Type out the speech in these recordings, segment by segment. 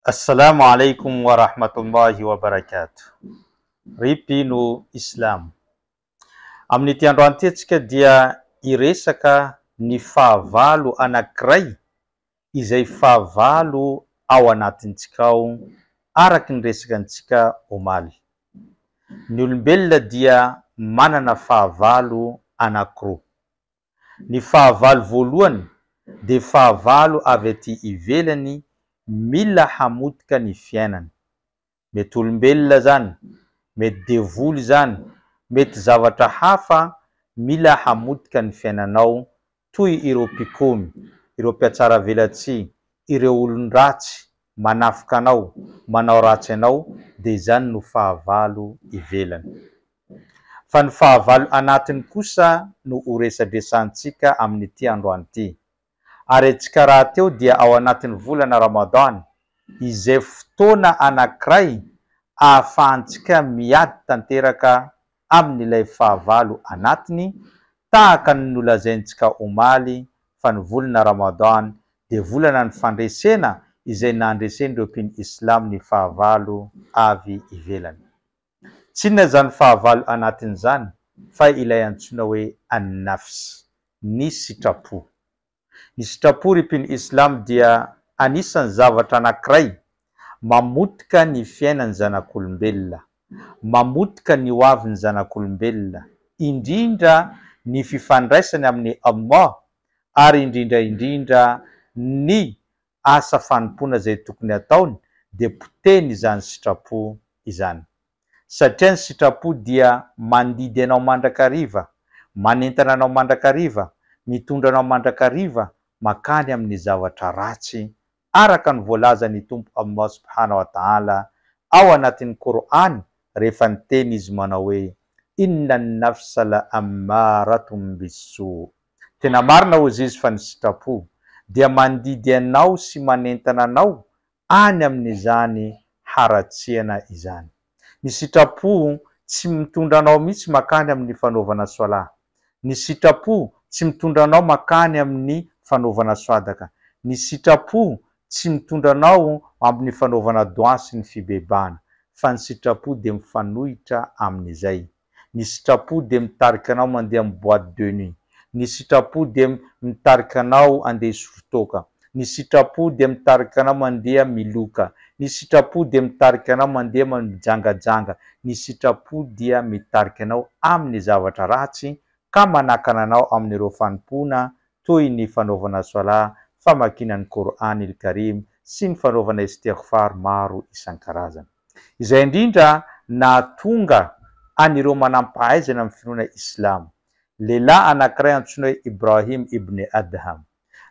Assalamu alaikum wa rahmatullahi wa barakatuh. Ry mpino Islamo. Amin'ity androany ity antsika dia hiresaka ny fahavalo anankiray izay fahavalo ao anatintsika ao araka ny resaka antsika omaly. Ny olombelona dia manana fahavalo anankiroa. Ny fahavalo voalohany dia fahavalo avy aty ivelany mila hamotika ny fiainany. Mety olombelona izany, mety devoly izany, mety zavatra hafa mila hamotika ny fiainanao toy ireo mpikomy, ireo mpihatsaravelatsihy, ireo olon-dratsy manafika anao, manao ratsy anao dia izany no fahavalo ivelany. Fa ny fahavalo anatiny kosa no ho resadresantsika amin'ity androany ity. Ary antsika rahateo dia ao anatin'ny volana Ramadan, izay fotoana anankiray ahafahantsika miady tanteraka amin'ilay fahavalo anatiny, tahaka ny nolazaintsika omaly fa ny volana Ramadan dia volana ny fandresena izay nandresen'ireo mpino Islamo ny fahavalo avy ivelany. Tsy inona izany fahavalo anatiny izany fa ilay antsoina hoe an-nafs, ny sitrapo. Ny sitrapo ry mpino Islamo dia anisan'ny zavatra anankiray mamotika ny fiainan'ny zanak'olombelona, mamotika ny hoavin'ny zanak'olombelona, indrindra ny fifandraisany amin'i Allah ary indrindra indrindra ny asa fanompoana izay tokony hataony dia potehiny izany sitrapo izany. Satria ny sitrapo dia mandidy anao mandrakariva, manentana anao mandrakariva, mitondra anao mandrakariva makany amin'ny zavatra ratsy araka ny voalazan'ny Tompo Allah subhanahu wa ta'ala ao anatin'ny Kor'any rehefa niteny Izy manao hoe, Inna an-nafsa la ammaratum bis-sou. Tena marina hozy Izy fa ny sitrapo dia mandidy anao sy manentana anao any amin'izany haratsiana izany. Ny sitrapo tsy mitondra anao mihitsy makany amin'ny fanaovana soalah. Ny sitrapo tsy mitondra anao makany amin'ny fanaovana swadaka. Ny sitrapo tsy mitondra anao amin'ny fanaovana doa sy ny fibebahana. Fa ny sitrapo dia mifanohitra amin'izay. Ny sitrapo dia mitarika anao mandeha amin'ny boite de nuit. Ny sitrapo dia mitarika anao andeha hisotro toaka. Ny sitrapo dia mitarika anao mandeha miloka. Ny sitrapo dia mitarika anao mandeha mijangajanga. Ny sitrapo dia mitarika anao amin'ny zavatra ratsy ka manakana anao amin'ireo fanompoana toy ny fanaovana Swalah, famakiana ny Qur'an il-Karim sy ny fanaovana Istighfar maro isan-karazany. Izay indrindra nahatonga an'ireo manampahaizana amin'ny finoana Islamo, lehilahy anankiray antsoina hoe Ibrahim ibn Adham,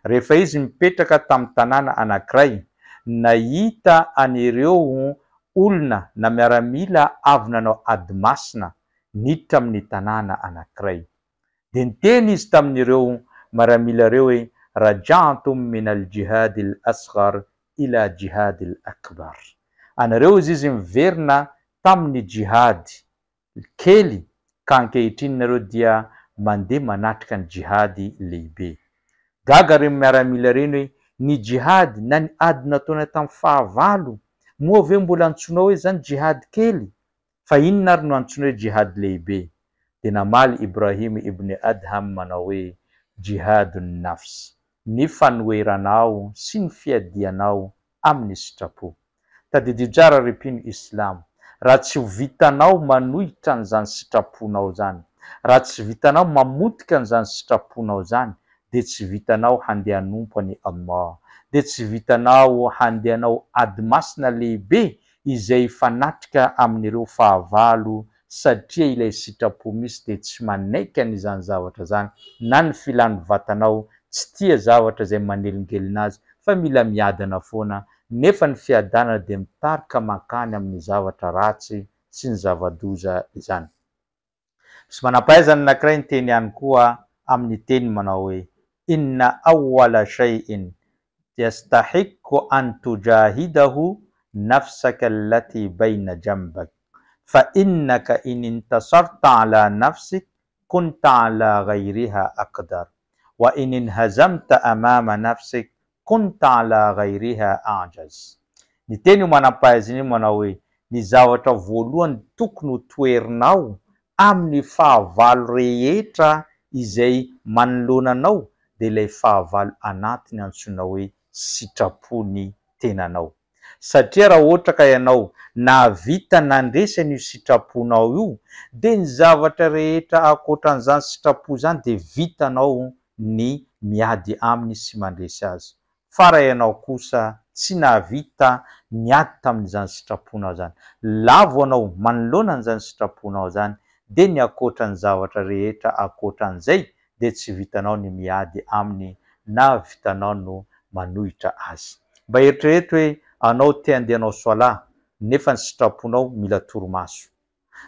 rehefa izy mipetraka tamin'ny tanàna anankiray, nahita an'ireo olona na miaramila avy nanao ady masina niditra amin'ny tanàna anankiray. Dia niteny izy tamin'ireo maramila ireo hoe, Raja'tum min al-jihad al-asghar ila jihad al-akbar. Anareo hozy izy miverina tamin'ny jihad kely ka ankehitriny nareo dia mandeha manatrika ny jihad lehibe. Gaga ireny miaramila ireny hoe, ny jihad na ny ady nataonay tamin'ny fahavalo moa ve mbola antsoinao hoe izany jihad kely? Fa inona ary no antsoina hoe jihad lehibe? Dia namaly Ibrahim ibn Adham manao hoe, Jihadun nafs, ny fanoheranao sy ny fiadianao amin'ny sitrapo. Tadidio tsara ry mpino Islamo, raha tsy ho vitanao manohitra an'izany sitraponao izany, raha tsy vitanao mamotika an'izany sitraponao izany, dia tsy vitanao handeha hanompo an'i Allah, dia tsy vitanao handeha hanao ady masina lehibe izay hifanatrika amin'ireo fahavalo satria ilay sitrapo misy dia tsy manaiky an'izany zavatra izany na ny filan'ny vatanao tsy tia zavatra izay manelingelina azy fa mila miadana foana nefa ny fiadanana dia mitarika mankany amin'ny zavatra ratsy sy ny zava-doza izany. Misy manampahaizana anankiray niteny ihany koa amin'ny teny manao hoe, Inna awwala shay'in yastahiqqu an tujahidahu nafsaka allati bayna jambak, fa innaka in intasarta ala nafsik kunta ala ghayriha aqdar, wa in inhazamta amama nafsik kunta ala ghayriha a'jaz. Niteny io manam-pahaizana io manao hoe, Ny zavatra voalohany tokony ho toherinao amin'ny fahavalo rehetra izay manoloana anao dia ilay fahavalo anatiny antsoina hoe sitrapon'ny tenanao. Satria raha ohatra ka ianao nahavita nandresy an'io sitraponao io dia ny zavatra rehetra ankoatran'izany sitrapo izany dia vitanao ny miady aminy sy mandresy azy. Fa raha ianao kosa tsy nahavita niady tamin'izany sitraponao izany, lavo anao manoloana an'izany sitraponao izany, dia ny ankoatra ny zavatra rehetra ankoatra an'izay dia tsy vitanao ny miady aminy na vitanao no manohitra azy. Mba eritrereto hoe anao te handeha hanao soalah nefa ny sitraponao mila torimaso.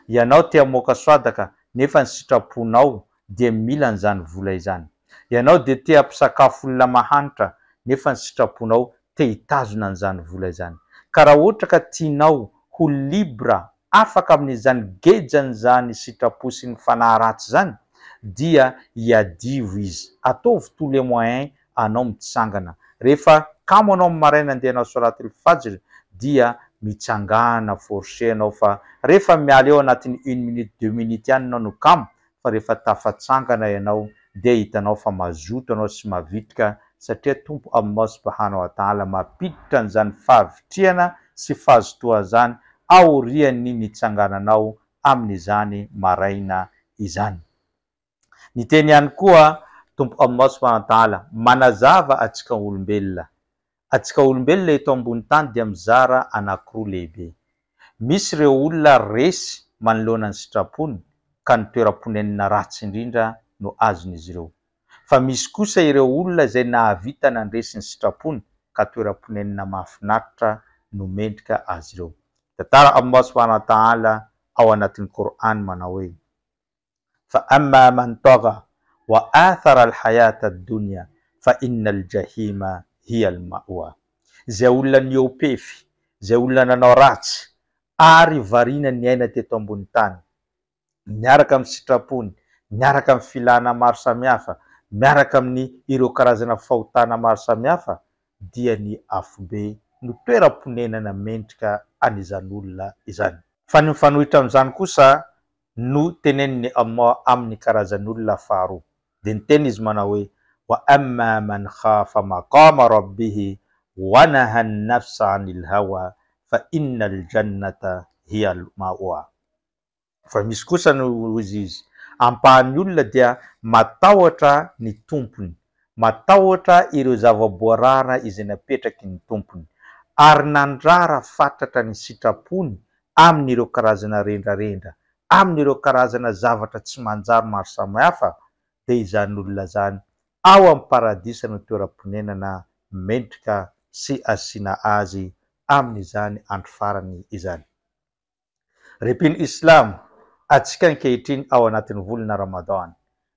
Ianao te hamoaka swadaka nefa ny sitraponao dia mila an'izany vola izany. Ianao dia te hampisakafo olona mahantra nefa ny sitraponao te hitazona an'izany vola izany. Ka raha ohatra ka tianao ho libre afaka amin'izany gejan'izany sitrapo sy ny fanahy ratsy izany dia iadivo izy. Ataovy tous les moyens anao mitsangana. Rehefa kamo anao amin'ny maraina andeha hanao solat al fajr dia mitsangana forcer anao fa rehefa miala eo anatin'ny une minute deux minutes ihany ianao no kamo fa rehefa tafatsangana ianao dia hitanao fa mazoto anao sy mavitrika satria Tompo Allah subhanahu wa ta'ala mampiditra an'izany fahavitrihana sy fahazotoana izany aorian'ny nitsangananao amin'izany maraina izany. Niteny ihany koa Tompo Allah subhanahu wa ta'ala, manazava antsika olombelona. Antsika olombelona eto ambony tany dia mizara anankiroa lehibe. Misy ireo olona resy manoloana ny sitrapony ka ny toeram-ponenana ratsy indrindra no azon'izy ireo. Fa misy kosa ireo olona izay nahavita nandresy ny sitrapony ka toeram-ponenana mahafinaritra no mendrika azy ireo. Tantara Allah subhanahu wa ta'ala ao anatin'ny Kor'any manao hoe. Fa amma man tagha wa athara al-hayata ad-dunya fa inna al-jahima hiya al-ma'wa. Izay olona nihoa-pefy, izay olona nanao ratsy ary variana niaina teto ambony tany, miaraka amin'ny sitrapony, miaraka amin'ny filana maro samihafa, miaraka amin'ny ireo karazana fahotana maro samihafa, dia ny afobe no toeram-ponenana mendrika an'izany olona izany. Fa ny mifanohitra amin'izany kosa no tenenin'i Allah amin'ny karazan'olona faharoa. Dia niteny Izy manao hoe, Wa amma man khafa maqama rabbihi wa naha an-nafsa 'anil hawa fa innal jannata hiya al-ma'wa. Fa misy kosa ny hoy Izy, ampahan'ny olona dia matahotra ny Tompony, matahotra ireo zava-boarara izay napetraky ny Tompony, ary nandrara fatratra ny sitrapony amin'ireo karazana rendrarendra, amin'ireo karazana zavatra tsy manjary maro samihafa, dia izany olona izany ao amin'ny paradisa no toeram-ponenana mendrika sy asiana azy amin'izany andro farany izany. Ry mpino Islamo, antsika ankehitriny ao anatin'ny volana Ramadan.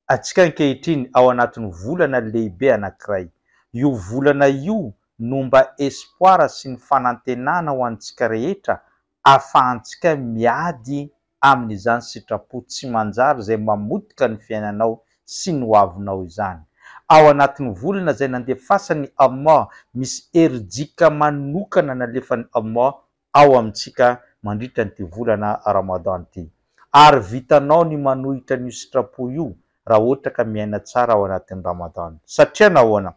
Antsika ankehitriny ao anatin'ny volana lehibe anankiray. Io volana io no mba espoir sy ny fanantenana ho antsika rehetra afahantsika miady amin'izany sitrapo tsy manjary izay mamotika ny fiainanao sy ny hoavinao izany. Ao anatin'ny volana izay nandefasan'i Allah misy herijika manokana nalefan'i Allah ao amintsika mandritra an'ity volana Ramadan ity. Ary vitanao ny manohitra an'io sitrapo io raha ohatra ka miaina tsara ao anatin'ny Ramadan. Satria nahoana?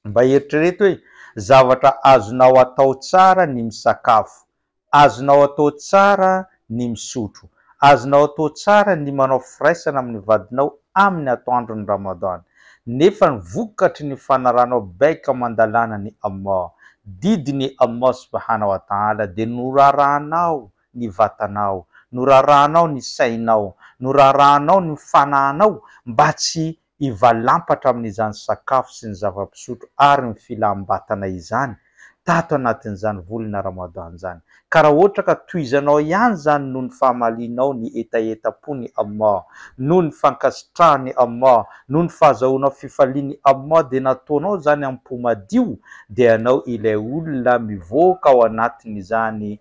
Mba eritrereto hoe zavatra azonao atao tsara ny misakafo, azonao atao tsara ny misotro, azonao atao tsara ny manao firaisana amin'ny vadinao amin'ny atoandron'ny Ramadan. Nefa ny vokatry ny fanaranao baiko aman-dalàna ny Allah, didin'i Allah subhanahu wa ta'ala dia norarahanao ny vatanao, norarahanao ny sainao, norarahanao ny fanahinao mba tsy hivalampatra amin'izany sakafo sy ny zava-pisotro ary ny filam-batana izany tato anatin'izany volana Ramadan izany. Ka raha ohatra ka tohizanao ihany izany noho ny fahamalianao ny hetahetam-pon'i Allah, noho ny fankasitrahan'i Allah, noho ny fahazahoanao fifalian'i Allah dia nataonao izany am-po madio dia ianao ilay olona mivoaka ao anatin'izany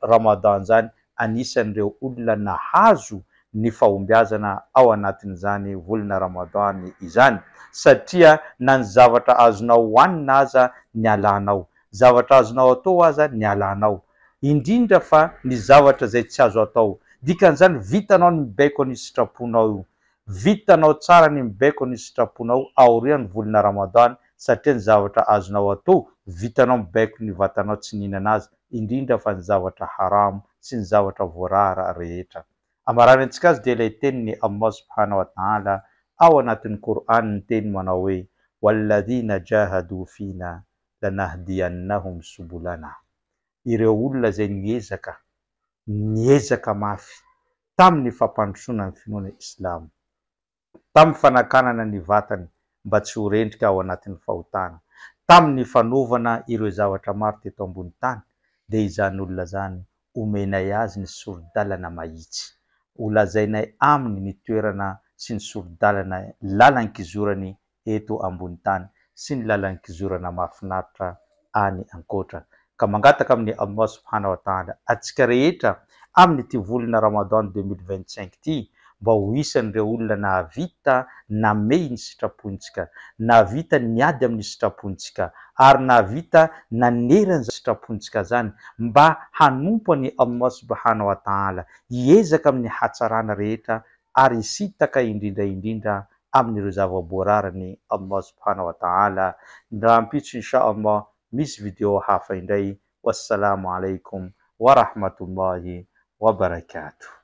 Ramadan izany anisan'ireo olona nahazo ny fahombiazana ao anatin'izany volana Ramadan izany, satria na ny zavatra azonao hohanina aza nialanao. Zavatra azonao atao aza nialanao. Indrindra fa ny zavatra izay tsy azo atao. Dikan'izany vitanao ny mibaiko an'io sitraponao io. Vitanao tsara ny mibaiko an'io sitraponao aorian'ny volana Ramadan satria ny zavatra azonao atao vitanao mibaiko ny vatanao tsy nihinana azy indrindra fa ny zavatra haramo sy ny zavatra voarara rehetra. Amaranantsika azy dia ilay tenin'i Allah subhanahu wa ta'ala ao anatin'ny Qur'an niteny manao hoe, Walladhina jahadu fina lanahdiyannahum subulana. Ireo olona izay niezaka, niezaka mafy tamin'ny fampandrosoana ny finoana Islamo, tamin'ny fanakanana ny vatany mba tsy ho rendrika ao anatin'ny fahotana, tamin'ny fanaovana ireo zavatra maro teto ambony tany, dia izany olona izany omenay azy ny sori-dalana mahitsy. Holazainay aminy ny toerana sy ny sori-dalana lalan-kizorany eto ambony tany sy ny lalan-kizorana mahafinaritra any ankoatra. Ka mangataka amin'i Allah subhanahu wa ta'ala antsika rehetra amin'ity volana Ramadan 2025 ity mba ho isan'ireo olona nahavita namehy ny sitrapontsika, nahavita niady amin'ny sitrapontsika ary nahavita nanery an'izany sitrapontsika izany mba hanompo an'i Allah subhanahu wa ta'ala, hiezaka amin'ny hatsarana rehetra ary hisintaka indrindra indrindra amin'ireo zava-boararan'i Allah subhanahu wa ta'ala. Ny rahampitso insha Allah misy video hafa indray. Wassalamu alaikum wa rahmatullahi wa barakatuh.